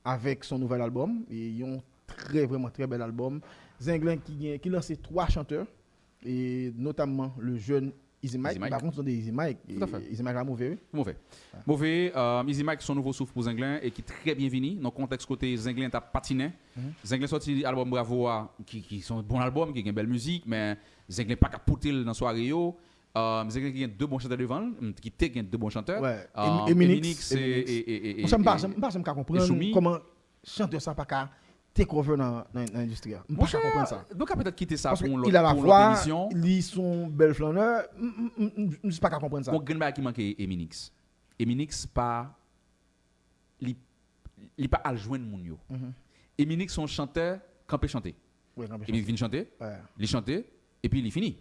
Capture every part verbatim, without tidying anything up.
avèk son nouvèl albòm, e yon trè, vrèman trè bèl albòm. Zenglen ki gen, ki lanse twa chantè, e notamman le jeune Easy Mike. Easy Mike. M pa konn si w tande Easy Mike. Tout à fait. Easy Mike la move, wi. Move. Move, euh, Easy Mike se yon nouvo souf pou Zenglen e ki trè byenvini nan kontèks kote Zenglen t ap patinen. Zenglen sòti albòm Bravo a, ki, ki se yon bon albòm, ki gen bèl mizik, men Zenglen pa ka pote l nan sware yo. Euh, Zenglen ki gen de bon chantè devan l, ki te gen de bon chantè. Wè. Euh, Eminix, Eminix e, Eminix. E, e, e, Konsa m pa e, janm, m pa janm ka konprann Choumi. Kòman chantè sa pa ka take over nan, nan, nan endistri a. M pa ka konpren sa. Monchè, nou ka petèt kite sa pou yon lòt, pou yon lòt emisyon. Paske il a la voix, li se yon bèl flannè, m, m, m, m, m jis pa ka konpren sa. Gon grenn bagay ki manke Eminix. Eminix pa, li, li pa al jwenn moun yo. Eminix se yon chantè kanpe chante. Wi, kanpe chante. Eminix vin chante, li chante, epi li fini.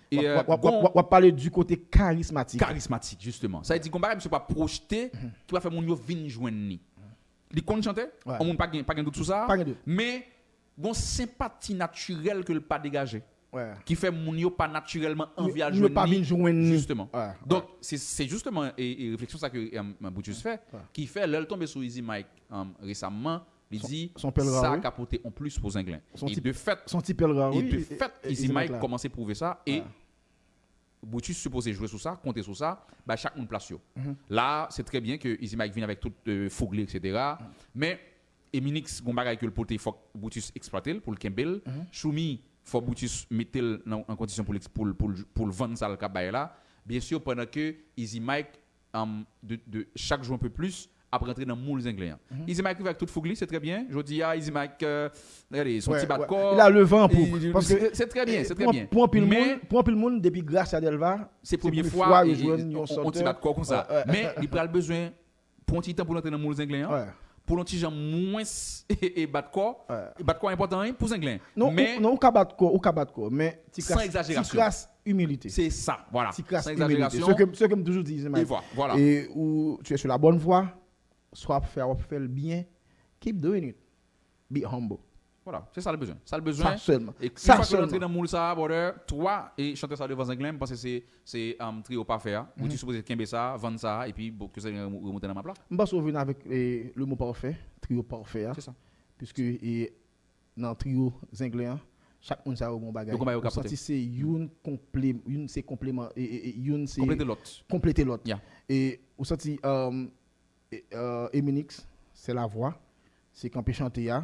E, w ap, w ap, w ap, w ap pale du côté charismatique. Karismatik, jisteman. Sa vle di, gon bagay misye pa pwojte, ki va fè moun yo vin jwenn li. Li konn chante, yon moun pa gen, pa gen dout sou sa, pa gen dout, men gon senpati natirèl ke l pa degaje, ki fè moun yo pa natirèlman anvi al jwenn li, jisteman. Donk, se, se jisteman e, e refleksyon sa ke, em, Brutus fè, ki fè lè l tonbe sou Easy Mike, em, resamman, li di, sa ka pote yon plis pou Zenglen. E de fèt, e de fèt, Easy Mike kòmanse pwouve sa, e Brutus sipoze jwe sou sa, konte sou sa, bay chak moun plas yo. La, se trè byen ke Easy Mike vin avèk tout, euh, foug li, et cetera. Men, Eminix, gon bagay ke l pote, fòk Brutus eksplwate l, pou l kenbe l. Choumi, fò Brutus mete l nan, an kondisyon pou l eks-, pou l, pou l, pou l vann sa l ka bay la. Byen si, pandan ke Easy Mike, um, de, de, chak jou un peu plus, ap rantre nan moul Zenglen an. Easy Mike rive ak tout foug li, se trè byen. Jodi a, Easy Mike, euh, gade, se yon ti bat kò. Il a le vent en poupe. Paske, se trè byen, se trè byen. Pou anpil moun, pou anpil moun, depi Gracia Delva, se premye fwa yo jwenn yon ti bat kò konsa. Men, li pral bezwen pran yon ti tan pou l antre nan moul Zenglen an. Pou l yon ti jan mwens e, e bat kò. E bat kò enpòtan, wi, pou Zenglen. Non, ou, non, ou ka bat kò, ou ka bat kò, men ti kras, ti kras imilite. Se sa, vwala. Ti kras imilite. Ce que, ce que m toujou di, Easy Mike. E ou, tu es sur la bonne voie. Sa w ap fè a, w ap fè l byen. Keep doing it. Be humble. Vwala, se sa l bezwen. Sa l bezwen. Sa sèlman. E yon fwa ke l antre nan moul sa a, brother, twa e chantè sa devan Zenglen, m panse se, se, um, trio pafè a. Ou te sipoze kenbe sa, vann sa, epi bon, ke Zenglen remou-, remonte nan map la. M panse w vin avèk, eh, le mot parfait, trio pafè a. Se sa. Piske, eh, nan trio Zenglen an, chak moun sa yo gon bagay. Yo gon bagay yo ka pote. Ou santi se youn konple-, youn se konpleman, e, e, e, youn se konplete lòt. Konplete lòt. E ou santi, um, e, euh, Eminix, se lavwa, se kanpe chante a,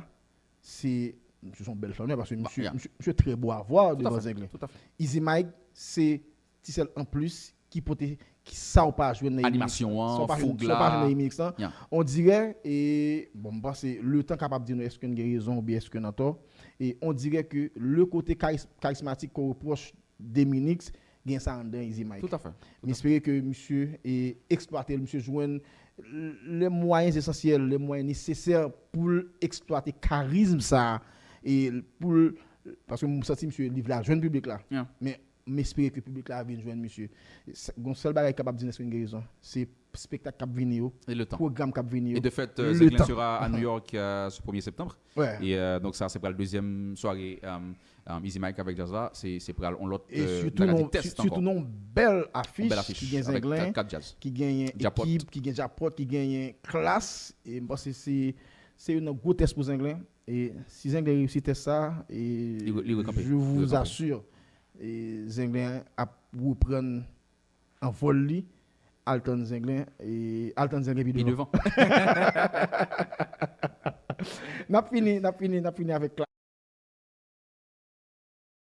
se, misye se yon bèl flannè, paske misye, misye, misye trè bon a vwa devan Zenglen. Easy Mike, se ti sèl anplis ki pote, ki sa w pa jwenn nan Eminix lan. Animasyon an, foug la. Sa w pa jwenn nan Eminix lan. On dirè, e, bon, m panse letan kapab di nou èske n gen rezon oubyen èske n antò. E on dirè ke le kote karis-, karismatik ke w repwòch Eminix, gen sa anndan Easy Mike. M espere ke misye, e, eksplwate l, misye jwenn les moyens essentiels, les moyens nécessaires pou l eksplwate karizm sa a, e pou l, paske m santi misye, li vle al jwenn piblik la. Men m espere ke piblik la vin jwenn misye. Gon sèl bagay ki kapab di n èske n gen rezon, se spektak k ap vini yo, pwogram k ap vini yo. Et de fait, euh, Zenglen sera à New York, euh, ce premier septembre. Et, euh, donc sa se pral dezyèm sware, euh, euh, Easy Mike avèk djaz la, se, se pral on lòt, euh, bagay de test ankò. Sitou nan bèl afich ki gen Zenglen, ki genyen ekip, ki gen Djapòt, ki genyen klas, e m panse se, se youn nan gwo tès pou Zenglen. E si Zenglen reyisi tès sa, e je vous assure, e Zenglen ap reprann anvòl li, al tann Zenglen, e al tann Zenglen pi devan. N ap fini, n ap fini, n ap fini avèk